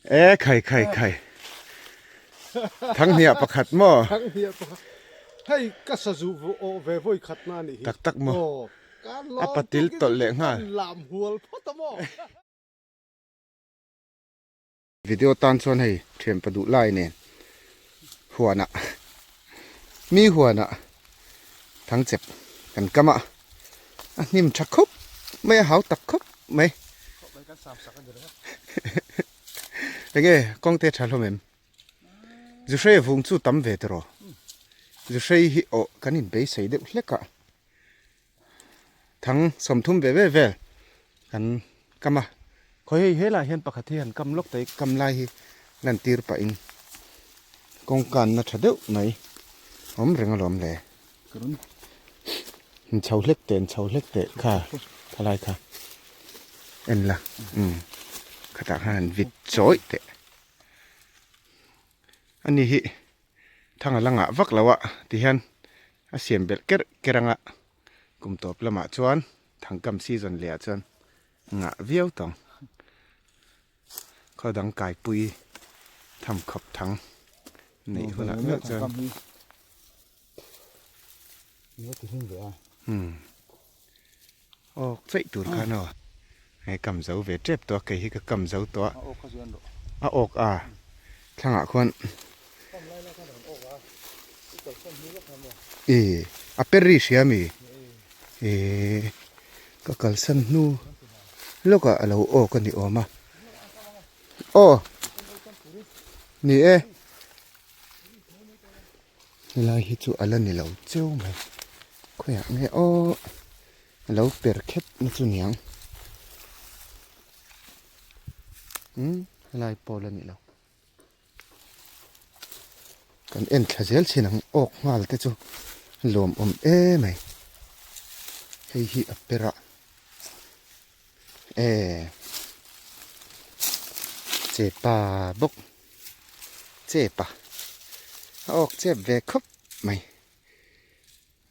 E khai khai khai. Thanghniah pakhat maw? Thanghniah pakhat. Hei ka sazu aw ve vawi khat na anih hi. Tak tak maw? A patil tawlh leh nghal. Lam hual phawt a maw? Video tan chuan hei thianpa duh lai nen huanah mi huanah thangchep kan kam a a hnim tha khawp mai a hau tak khawp mai enge kawng te tha hlawm em Zuhrei vung chu tam ve tawh Zuhrei hi aw kan inbeisei deuh hlek a. Thang 30 ve ve vel kan kam a, khawi hei helaiah hian pakhat hi han kam lawk ta i kam lai hi lan tir pahin kawngkanna tha deuh mai awm reng alawm le. In chho hlek teh in chho hlek teh kha khalai kha en la umm khatah khan han vit chawih teh ani hi. Thang a la ngah vak lo a tihian a siam belh kerh kerh anga kum tawp lamah chuan thangkam season leh ah chuan ngah viau tawng khaw dang kaipui tham khawp thang neih hunah meuh chuan umm awk chaih tur khan aw hei kam zo ve tep tawh a kei hi ka kam zo tawh a a awk a thlangah khuan e a per ri hria mi e ka kalsan hnu lawkah a lo awk a ni awm a aw ni e. Helai hi chu a la ni lo cheu mai khawiah nge aw a lo per khet na chu niang umm helai pawh la ni lo kan en thla zel chin ang awk nghal te chu lawmawm em mai hei hi a per a e chepa bawk. Chep a, a awk chep ve khawp mai.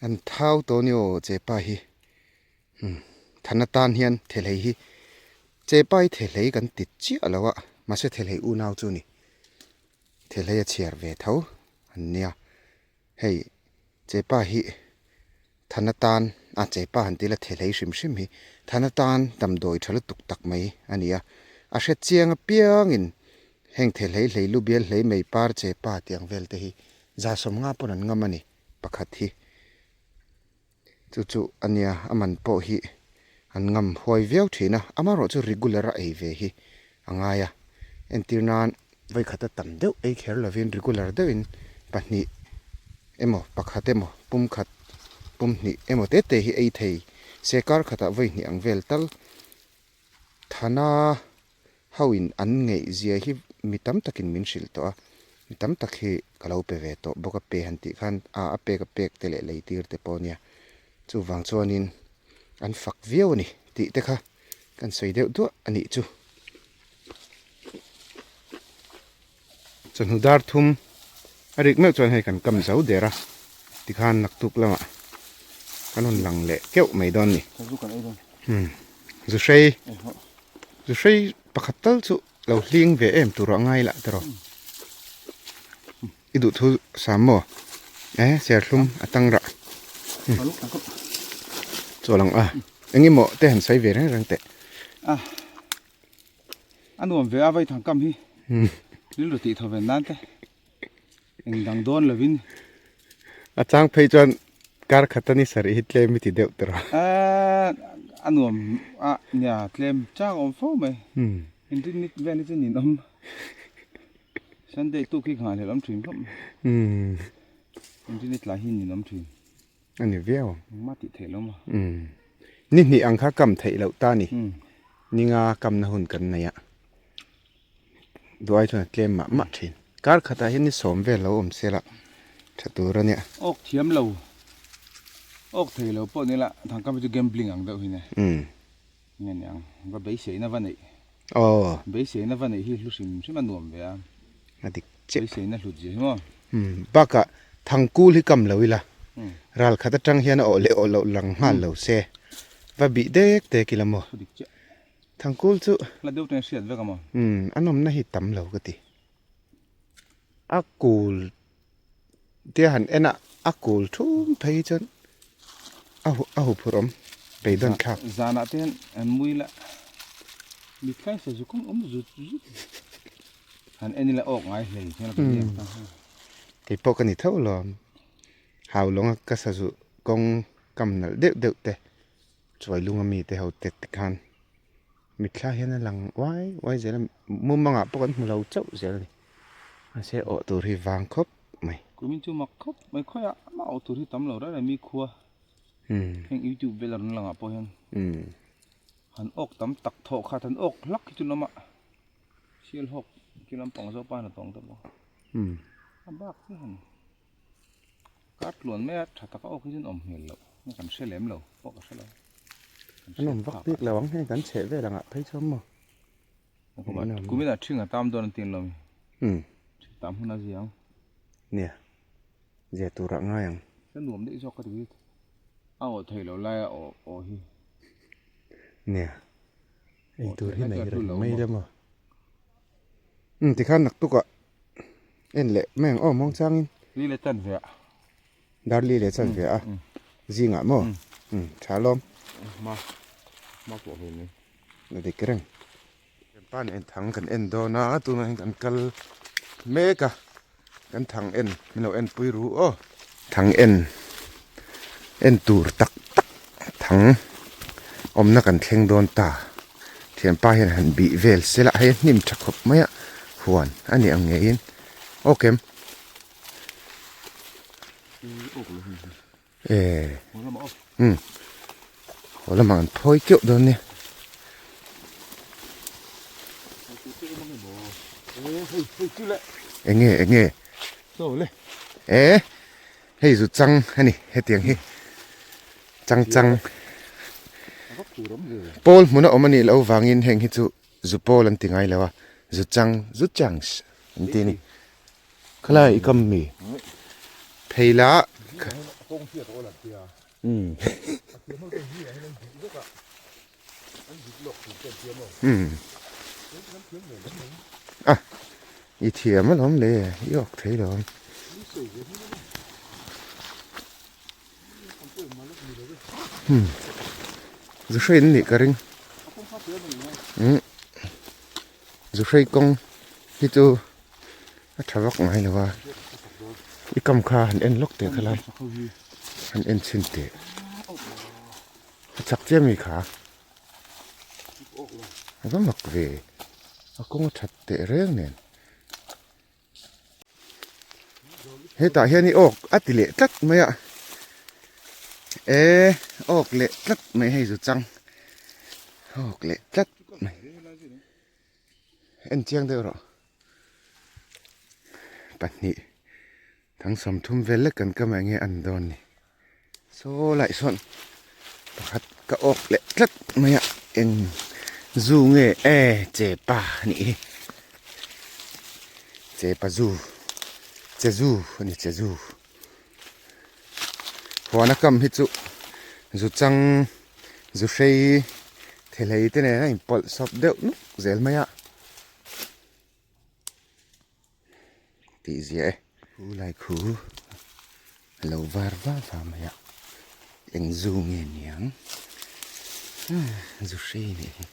An thau tawh ni aw chepa hi umm than atan hian thelhei hi chepa hi thelhei kan ti chiah lo a mahse thelhei unau chu a ni. Thelhei a chhiar ve tho an nia hei chepa hi than atan a chepa han ti ila thelhei hrim hrim hi than atan damdawi tha lutuk tak mai a ni a a hre chiang apiangin heng thelhei hlei lu bial hlei mai par chepa tih ang vel te hi za 50 pawn an ngam a ni pakhat hi chu chu a nia a man pawh hi an ngam huai viau thin a amaherawh chu regular a ei ve hi a ngai a entir nan Vawikhat a tam deuh ei kher lovin regular deuhin pahnih emaw pakhat emaw pum khat pum hnih emaw te te hi ei thei se kar khatah vawi hnih ang vel tal thana ho in an ngeih zia hi mi tam takin min hrilh tawh a mi tam tak hi ka lo pe ve tawh bawk a pe han tih khan a a pek a pek te leh lei tir te pawh ania chuvang chuanin an fak viau a ni tih te kha kan sawi deuh duah a nih chu. Chawhnu dar thum a rik meuh chuan hei kan kam zo der a tikhan naktuk lamah kan rawn lang leh keuh mai dawn a ni zu hrei zu hrei pakhat tal chu lo hling ve em tur a ngai lah tawh i duh thu sam maw e serthlum a tang rah chaw lang a engemaw te han sawi ve reng reng teh. A nuam ve a vai thang kam hi rilru tih thaw ven nan te eng dang dawn lovin. A chang phei chuan kar khat a ni sarih hi tlem i ti deuh tawh a. A nuam a nia tlem chang awm fo mai. Inrin ni vel hi chu nin awm. Sunday tuk hi nghah hlelh awm thin khawp mai. Inrin ni tlai hi nin awm thin. A ni viau. Engmah tih theih lo maw? Umm. Ni hnih ang kha kam theih loh ta ni. Ninga kamna hun kan nei a. Duai chuan a tlem mah mah thin. Kar khatah hian ni 10 vel lo awm se la tha tur a nia. Awk thiam lo. Awk thei lo pawh ni la thangkam hi chu gambling ang deuh hi nia. Umm. Nge ni ang va beiseina va neih. Aw. Beiseina va neih hi hlu hrim hrim a nuam ve a. A dik chiah. Beiseina hlut zia hi maw. Umm bakah thangkul hi kam lo ila ral khat atang hian a awh leh awh loh lang nghal lo se va bih dek dek ila maw. Thu dik chiah. Thangkul chu. La deuh ten hriat vek a maw? Umm a nawmna hi tam lo ka ti. A kul tia han en a, a kul thum phei chuan a a huphurh awm beidawn thlak. Zanah te hian an mui la mithlai sazu kawng awm zut zut han en ila awk ngai hlei hian ka ni ang. Kei pawh ka ni tho lawm. Hau lawnga ka sazu kawng kam nalh deuh deuh te Chuai lunga mite ho te te khan mitthla hian a lang uai uai zel a, mumangah pawh kan hmu lo chauh zel a ni. Mahse awh tur hi vang khawp mai. Kumin chu mak khawp mai khawiah amah awh tur hi tam lo reng reng mi khua heng youtube vel a rawn langah pawh hian han awk tam tak thawh khat han awk hlak hi chu lama sial hawk chu lampang zawk pa hna tawng ta bawk a bak chu han. Kar tluan mai a tha taka awk hi chuan awm hmel loh nge kan hre lem lo pawh ka hre lo. An awm vak bik lo ang heng kan chheh vel angah phei chuan maw. Kumin ah ṭhing a tam dawn an ti ang lo mi. Ṭhing tam hun a zia ang. Nia zia tur ah ngai ang. Ka nuam daih zawk ka ti bik a awh theih loh lai a awh awh hi. Nia ei tur hi nei reng mai la maw. Tikhan naktukah En leh mai ang aw muang changin. Li leh chan ve a. Dar li leh chan ve a. Zingah maw? Umm tha lawm. Ma ma pawh ve mai. La dik reng. Kan pa nen thang kan en dawn a tunah hian kan kal mek a kan thang en min lo en pui ru aw. Thang en en tur tak tak thang awmna kan thleng dawn ta. Thianpa hian han bih vel se la hei a hnim tha khawp mai a huan a ni ang ngeiin aw kem e umm haw lamah an phawi keuh dawn nia. Enge enge e hei zu chang a ni hetiang hi. Chang chang pawl hmun a awm a nih loh vangin heng hi chu zu pawl an ti ngai lo a, zu chang zu changs an ti a ni. Khalai i kam mi phei la A i thiam alawm le i awk thei lo ang. Hmm zu hrei an nih ka ring umm zu hrei kawng hi chu a tha vak ngai lo a i kam kha han en lawk teh khalai han en chhin teh a chak chiah mi kha a va mak ve a kawng a that teh reng nen. Hetah hian i awk a ti leh tlat mai a e awk leh tlat mai hei zu chang awk leh tlat mai en chiang deuh rawh pahnih thang 30 vel lek kan kam enge an dawn ni saw lai sawn pakhat ka awk leh tlat mai a eng zu nge e chepa a nih hi chepa zu che zu a ni che zu huan a kam hi chu zu chang zu hrei thelei te nen a inpawlh sawp deuh nuk zel mai a. Tih ziah e. Khu lai khu a lo var va va mai a, eng zu nge niang zu hrei nih hi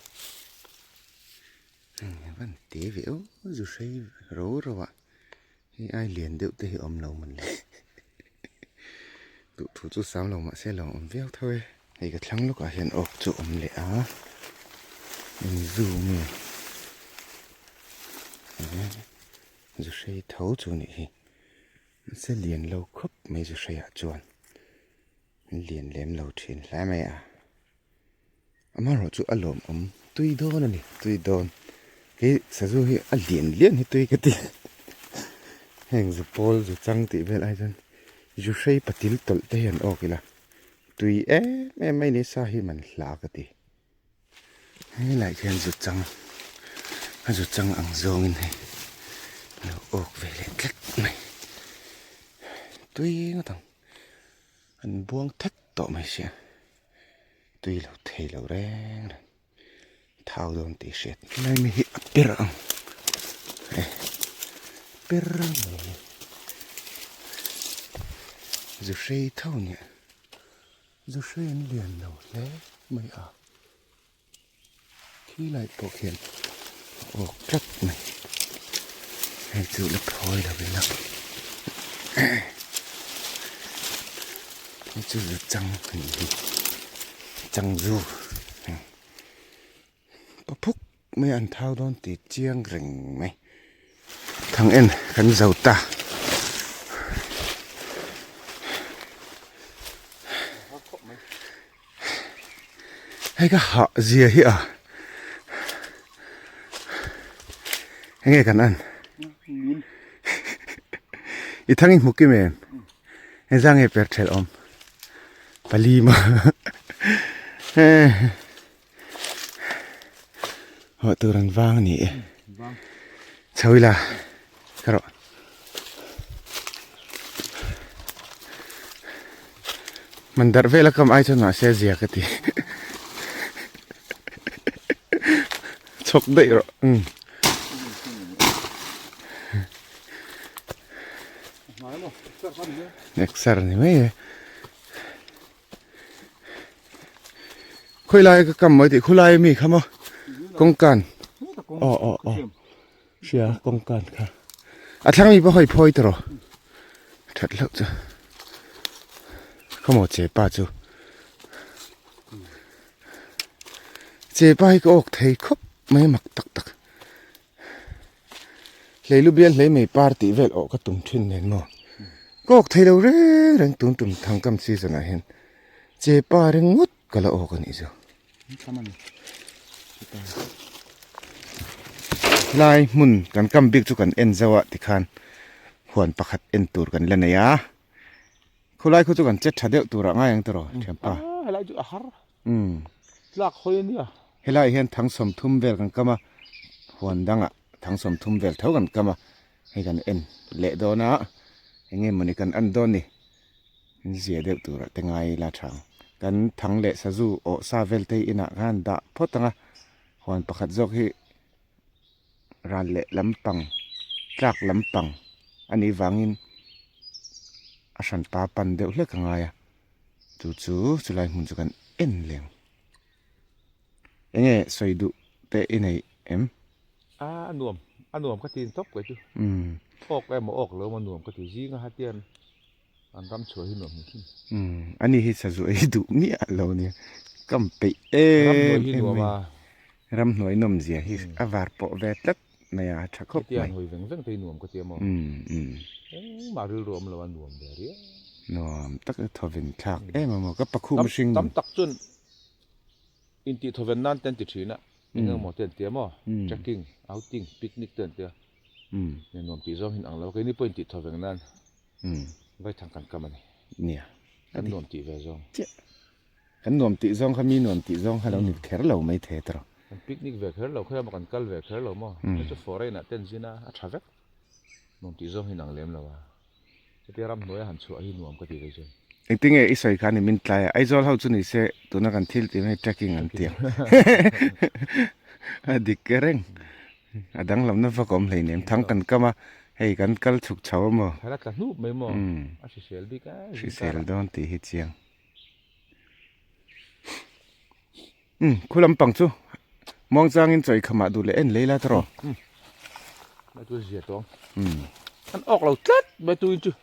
a van te ve aw zu hrei ro ro ah hei ai lian deuh te hi a awm lo mawn le duh thu chu sam lo mahse lo awm viau tho e. Hei ka thlang lawkah hian awk chu a awm leh a, eng zu nge zu hrei tho chu a nih hi mahse lian lo khawp mai zu hreiah chuan an lian lem lo thin hle mai a amaherawhchu a lawmawm tui dawn a ni tui dawn hei sazu hi a lian lian hi tui ka ti heng zu pawl zu chang tih vel ai chuan zu hrei patil tawlh te hian awk ila. Tui em em mai ni sa hi man hla ka ti. Helai khian zu chang a zu chang ang zawngin hei lo awk ve leh tlat mai. Tui ngawt ang an buang that tawh mai sia tui lo thei lo reng reng. thau dawn tih hriat. Helai mi hi a per ang e per mai hi zu hrei tho nia zu hrei an lian lo hle mai a khi lai pawh khian a awk tlat mai hei chu la phawi lo ila hei chu zu chang a nih hi chang zu. Paphuk mai an thau dawn tih chiang reng mai. Thang en kan zo ta. Hei ka hah zia hi a. Enge kan an? I thang i hmu kim em? Hei za nge per thelh awm? Pali maw? Hawh tur an vang a ni e. Chho ila ka rawh. Man darh vel a kam ai chuan mahse zia ka ti. Chhawk daih rawh. Um. Exer ni mai e. Khawi lai ka kam mai tih khulai ami kha maw kawngkan aw aw aw hria kawngkan kha a thlang mi pawh hawi phawi tawh rawh that hlauh chu khawmaw che pa chu che pa hi ka awk thei khawp mai mak tak tak Hleilu bial hlei mai par tih vel awh ka tum thin nen maw ka awk thei lo reng reng tun tum thangkam season ah hian che pa ringawt ka la awk a nih chu helai hmun kan kam bik chu kan en zauh a tikhan huan pakhat en tur kan la nei a khulai khu chu kan che tha deuh tur ah ngai ang tawh thianpa helai chu a har tlak hawi a nia. Helaiah hian thang sawmthum vel kan kam a, huan dangah thang sawmthum vel tho kan kam a, hei kan en leh dawn a, eng nge mawni kan en dawn ni, in zia deuh turah te ngai ila tha ang. Kan thang leh sazu awh sa vel te hi inah khan dah phawt ang a, huan pakhat zawk hi ral leh lampang tlak lampang a nih vangin a hranpa pan deuh hlek a ngai a, chu chu chulai hmun chu kan en leh ang. Enge sawi duh te i nei em? A a nuam, a nuam ka ti tawp kai chu. Awk emaw awk lo emaw nuam ka ti zing a hetian an ram chhuah hi nuam hmu thin. Ani hi sazu ei duh miah lo nia, kam peih em em mai. Ramhnuai hi nuam a. Ramhnuai nawm zia hi a var pawh ve tlat mai a, a tha khawp mai. Hetiang hawi veng veng te hi nuam ka ti a maw? Engmah rilru awm lo a nuam ve riau. Nuam tak a thawven thlak em a maw, ka pakhu mihring. Tam tak chuan Intih thawven nan te an ti thin a, eng emaw te an ti a maw? Trekking, outing, picnic te an ti a, nia nuam tih zawng hi an ang lo a, keini pawh intih thawven nan vaithang kan kam a ni. Nia. Kan nuam tih ve zawng. Chiah. Kan nuam tih zawng kha mi nuam tih zawng kha lo ni kher lo mai thei tawh. Kan picnic ve kher lo, khawi emaw kan kal ve kher lo maw? Hei chu foreign ah te an zin a, a tha vek. Nuam tih zawng hi an ang lem lo a. Hetia ramhnuaia han chhuah hi nuam ka ti ve chuan. Engtinge i sawi kha ni min tlai a, Aizawl ho chu ni se tuna kan thil tih mai trekking an ti ang. A dik ke reng. A danglamna vak a awm hleinem. Thang kan kam a, hei kan kal chhuk chho a maw. Thar a tla hnup mai maw. A hrisel bik a. Hrisel dawn tih hi chiang. Umm khu lampang chu muangchangin chawi khamah duh leh en lei la tawh rawh. Mai tu zia tawng. Umm. An awk lo tlat mai tu in chu.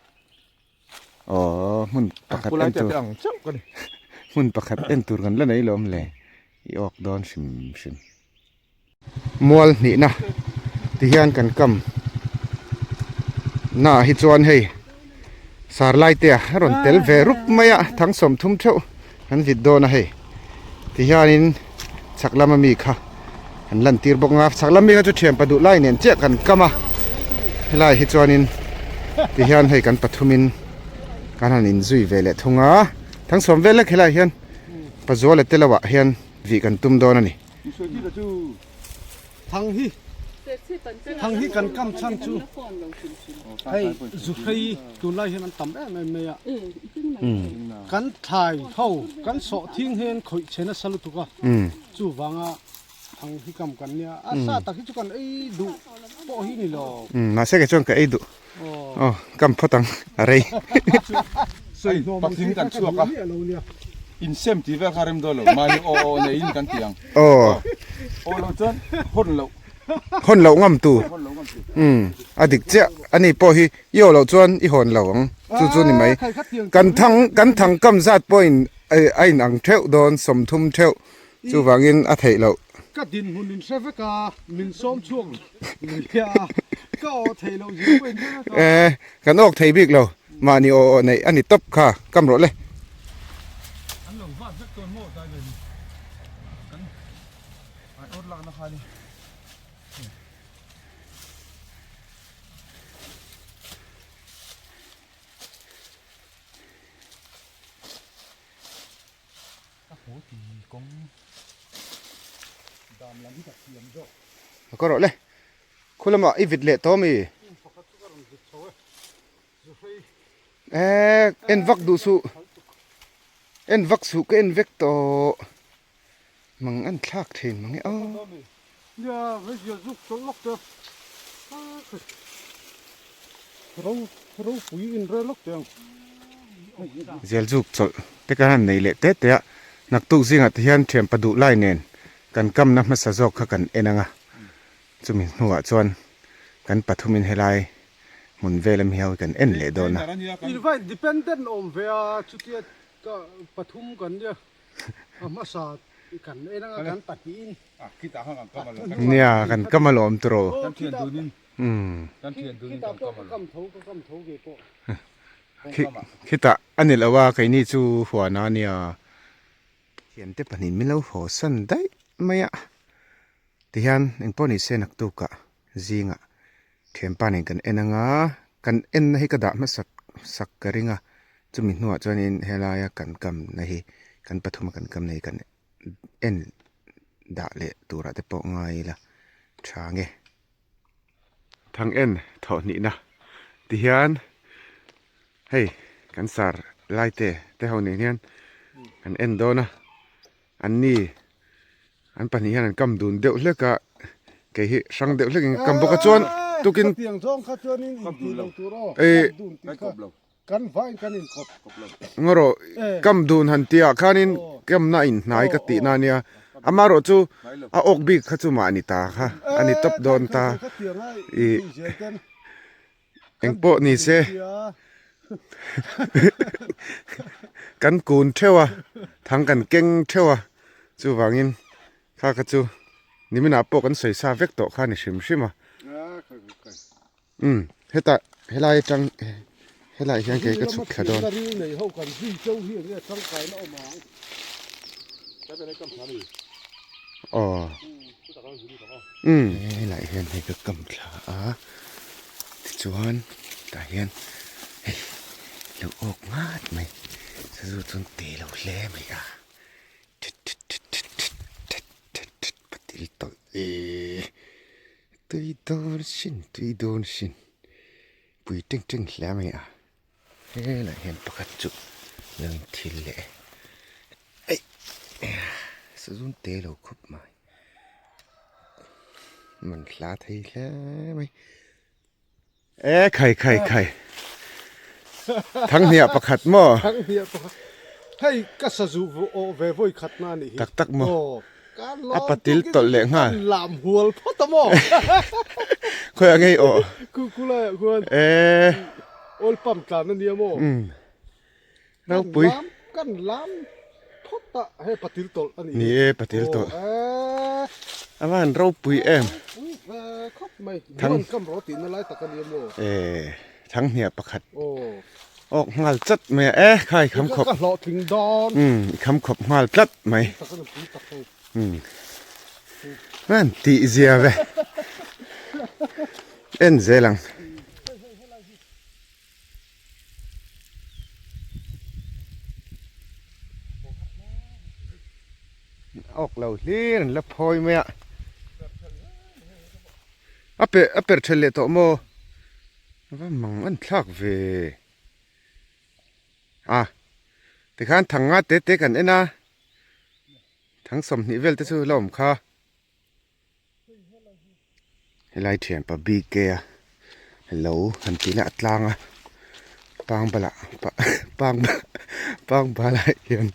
Aw hmun pakhat en tur. Ang chauh ka ni. Hmun pakhat en tur kan la nei lawm le. I awk dawn hrim hrim. Mual hnihna ti hian kan kam naah hi chuan hei sar lai te a rawn tel ve rup mai a thang sawm thum theuh an vit dawn a hei ti hianin chhak lama mi kha an lan tir bawk ang a chhak lam mi kha chu thian paduh lai nen chiah kan kam a helai hi chuanin ti hian hei kan pathumin kan han inzui ve leh thung a thang sawm vel lek helai hian pazuala te lohah hian vih kan tum dawn a ni. Thang hi thang hi kan kam chhan chu hei zuhrei tunlai hian an tam em em mai a kan thlai ho kan sawh thing hian khawih chhe nasa lutuk a chuvanga. Thang hi kam kan nia a sa tak hi chu kan ei duh pawh hi ni lo. Mahse kei chuan ka ei duh. Aw kam phawt ang a rei. Patling kan chhuak a insem tih vel kha rem dawn lo mahni aw aw neiin kan ti ang. Aw. Aw lo chuan hawn loh. Hawn loh ngam tur. A dik chiah ani pawh hi i aw loh chuan i hawn lo ang chu chu ni mai. Kan thang kan thang kam zat pawhin a inang theuh dawn 30 theuh. Chuvangin a theih loh. Ka dinhmun in hre vek a, min sawm chhuak lui a, ka awh theih loh zir pawh in hre vek a. E, kan awk thei bik lo, mahni aw aw neih a ni tawp kha, kam rawh le. An lo vat vek tawn maw dai ve ni, kan ai awr lakna kha ni. Ka rawh le khu lamah i vit leh tawh mi eh en vak duh suh en vak suh ka en vek tawh mang an thlak thin mang e aw. Zel zuk chawlh te kan han nei leh te te a, naktuk zingah te hian thianpa duh lai nen kan kamna hmasa zawk kha kan en ang a, chumi hnuah chuan kan pathumin helai hmun vel ami ho hi kan en leh dawn a. Invite dependent awm ve a, chutia ka pathum kan nia a hmasa kan en ang a kan pahnihin. Nia kan kam alawm tiraw. Khitah a ni lo a keini chu huana a nia. Thiante pahnih min lo haw san daih mai a tihian engpawh ni se naktukah zingah thianpa nen kan en anga kan enna hi ka dah hmasak sak ka ring a chumi hnuah chuanin helaia kan kamna hi kan pathuma kan kamna hi kan en dah leh turah te pawh ngai ila tha nge. Thang en thawh hnihna ti hian hei kan sar lai te te ho nen hian kan en dawn a an ni an pahnih hian an kam dun deuh hlek a kei hi hrang deuh hlek in ka kam bawk a chuan tukin eh Kan vain kan inkawp kawp lo. Ngarawh kam dun han tih ah khanin kamna a inhnai ka tihna a nia. Amaherawh chu a awk bik kha chu mahni ta kha a ni tawp dawn ta. Ih engpawh ni se kan kun theuh a, thang kan keng theuh a, chuvangin kha kha chu niminah pawh kan sawi sa vek tawh kha a ni hrim hrim a. Umm hetah helai atang helai hian kei ka chhuk thla dawn. Aw umm helai hian hei ka kam thla a tichuan tah hian hei lo awk ngat mai sazu chuan te lo hle mai a patil tawlh eehh. Tui dawn sin tui dawn sin pui teng teng hle mai a helaiah hian pakhat chu lo in thil leh e aih sazun te lo khawp mai man hla thei hle mai e khai khai khai thanghniah pakhat maw thanghniah pakhat hei ka sazu aw ve vawi khat na anih hi tak tak maw A patil tawlh leh nghal. Lam hual phawt a maw? Khawi ah ngei aw? Ku ku lai ah khuan. Ee. Oil pump tlan a nia maw? Umm. Ropui. Kan lam phawt a hei patil tawlh a nih hi. Ni e patil tawlh. A van ropui em. Ropui ve khawp mai. Thang kam rawh tihna lai tak a nia maw? Ee. Thanghniah pakhat. Aw. Awk nghal chat mai a e kha i kham khawp. Ka hlawhtling dawn. Umm i kham khawp nghal tlat mai. Umm an tih zia ve. En zel ang. Awk lo hlir an la phawi mai a. A per a per thelh leh tawh maw? Va mang an thlak ve a tikhan thang nga te te kan en a thang 20 vel te chu la awm kha. Helai thianpa BK a lo han tih leh a tlang a pang balah pang pang balah hian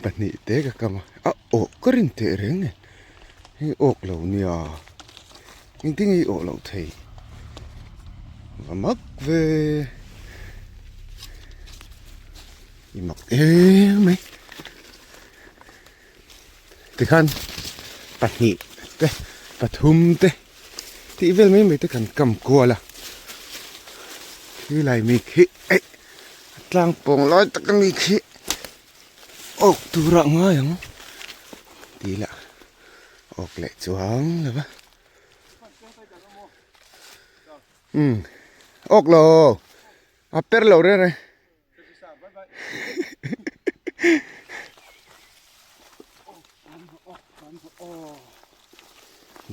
pahnih te ka kam a a awh ka rin teh reng e hei awk lo nia engtin nge i awh loh thei va mak ve i mak em mai tikhan pahnih te pathum te tih vel mai mai te kan kam kual a khi lai mi khi eih a tlang pawng lai tak ami khi awk tur ah ngai ang tih lah awk leh chuang lo va umm awk lo a per lo reng reng.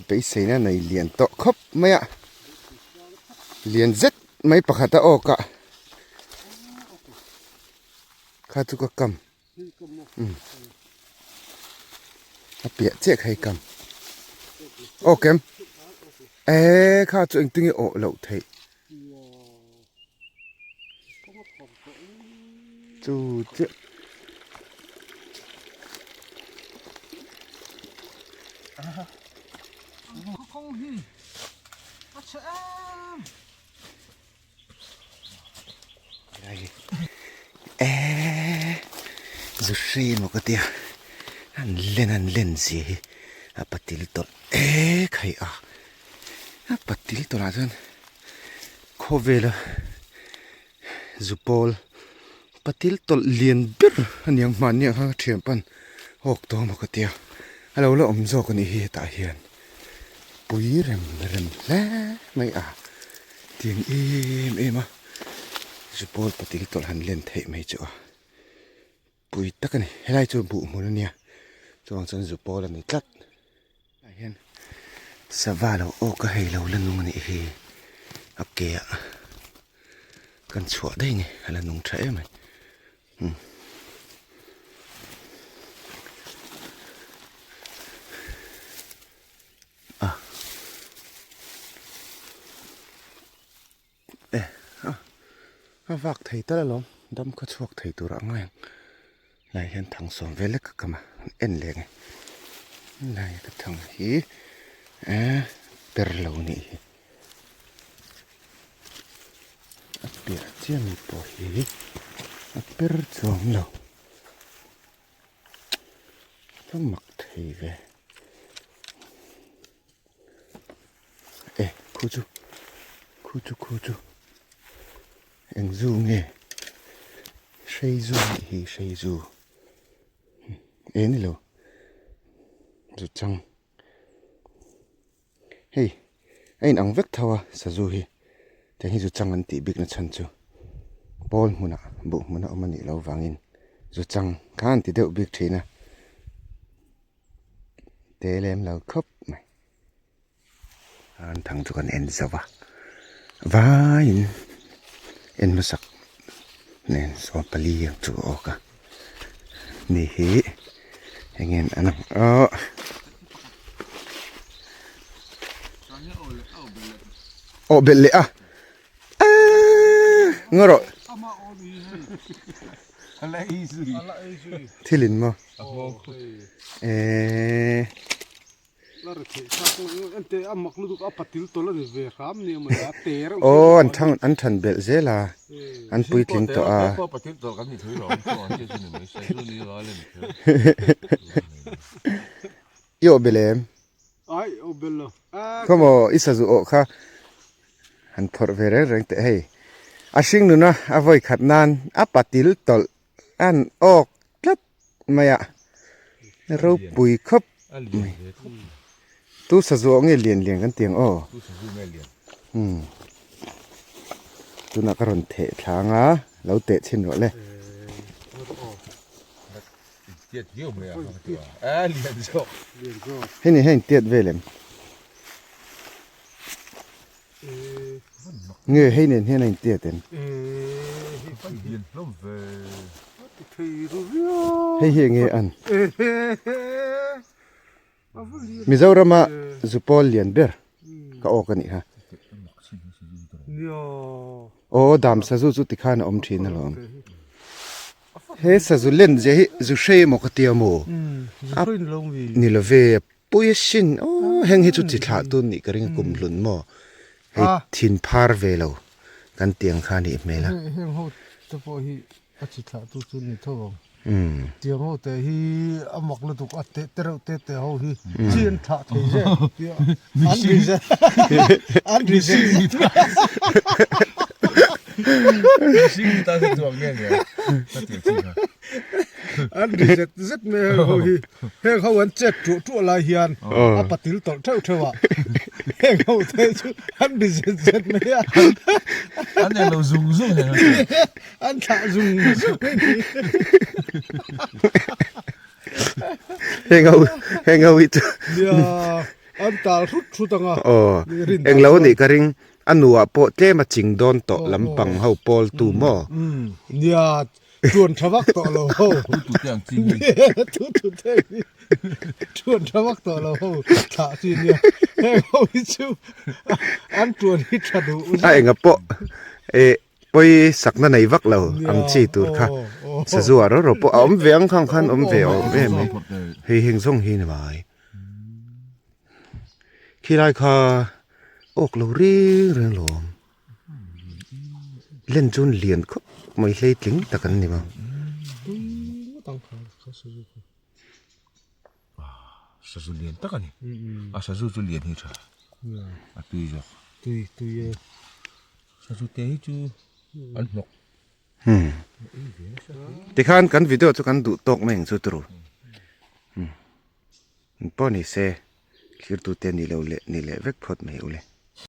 Beiseina nei lian tawh khawp mai a lian zet mai pakhat a awk a kha chu ka kam a piah chiah kha i kam awk em eh kha chu engtin nge awh loh theih. Chu chiah. Eee zu hri emaw ka tia an len an len zia hi a patil tawlh ek hei a a patil tawlh ah chuan khawvela zu pawl patil tawlh lian ber a niang hmanni ang khan ka thian pan awk tawh emaw ka tia a lo la awm zawk a nih hi hetah hian pui rem rem hle mai a tiang em em a zu pawl patil tawlh han len theih mai chu a pui tak a ni helai chu buh hmun a nia chuvang chuan zu pawl a ni tlat ah hian sava lo awk a hei lo la nung a nih hi a ke ah kan chhuah daih a ni a la nung tha em mai umm. E a a vak thei tal alawm dam khaw chhuak thei tur ah ngai ang lai hian thang sawm vel lek ka kam a en leh ang e lai ka thang hi eh per lo nih hi a piah chiah mi pawh hi a per chuang lo ka mak thei ve. E khu chu khu chu khu chu eng zu nge hrei zu nih hi hrei zu e ni lo zu chang hei a inang vek tho a sazu hi tiang hi zu chang an tih bik na chhan chu pawl hmunah buh hmunah awm a nih loh vangin zu chang kha an ti deuh bik thin a. Te lem lo khawp mai an thang chu kan en zo va vaiin en hmasak nen 14 ang chu a awk a ni hi eng nge an ang awh awh belh leh a aaa ngaw rawh thil in maw eee aw an thang an than belh zel a an puitling tawh a i awh belh em khawmaw i sazu awh kha han phawrh ve reng reng teh hei a hring nuna a vawi khat nan a patil tawlh an awk tlat mai a ropui khawp mai tu sazu awh nge lian lian kan ti ang aw umm tunah ka rawn theh thlang a lo teh chhin rawh le. Hei ni hei tiat vel em. Nge hei nen hian a intiat em? Hei hi enge an? Mizorama zupawl lian ber. Ka awk a nih kha. Aw dam sazu chu tikhan a awm thin alawm. He sazu len zia hi zu hrei emaw ka tia maw? Ni lo ve pui a sin aw heng hi chu chi thlah tun nih ka ring a kum hlun maw? Hei thin phar ve lo kan tiang kha a nih hmel a. Heng ho te pawh hi a chi thlah tu chu ni tho ang. Tiang ho te hi a mak lutuk a te te reuh te te ho hi chi an thlah thei zel tia an ri zel an ri zel an ri zet zet mai heng ho hi heng ho an chet tuah tuah lai hian a patil tawlh theuh theuh a heng ho te chu an ri zet zet mai a an eng lo zung zung heng ho An thlah zung zung a ni. Heng ho heng ho hi chu. Nia an tal hrut hrut anga. Aw englo a nih ka ring a nuah pawh tlem a ching dawn tawh lampang ho pawl tu maw. Nia tuan tha vak tawh lo ho. Tu tu te ang chi hi. Tu tu te ang chi. Tuan tha vak tawh lo ho thlah chi nia. Heng ho hi chu an tuan hi tha duh. A enga pawh eh Pawi sakna nei vak lo ang chi tur kha sazu ah ro ro pawh a awm ve ang khang khan awm ve a awm em mai hei heng zawng hi ni mai khilai kha awk lo reng reng lo awm len chuan lian khawp mai hleitling tak an ni bawk. Sazu lian tak a ni. A sazu chu lian hi tha. A tui zawk. Tui tui e. Sazu te hi chu an hnawk. Hmm. Tikhan kan video chu kan duh tawk mai ang chu turu. Hmm. Pawh ni se thlir tu te ni lo leh ni leh vek phawt mai ule.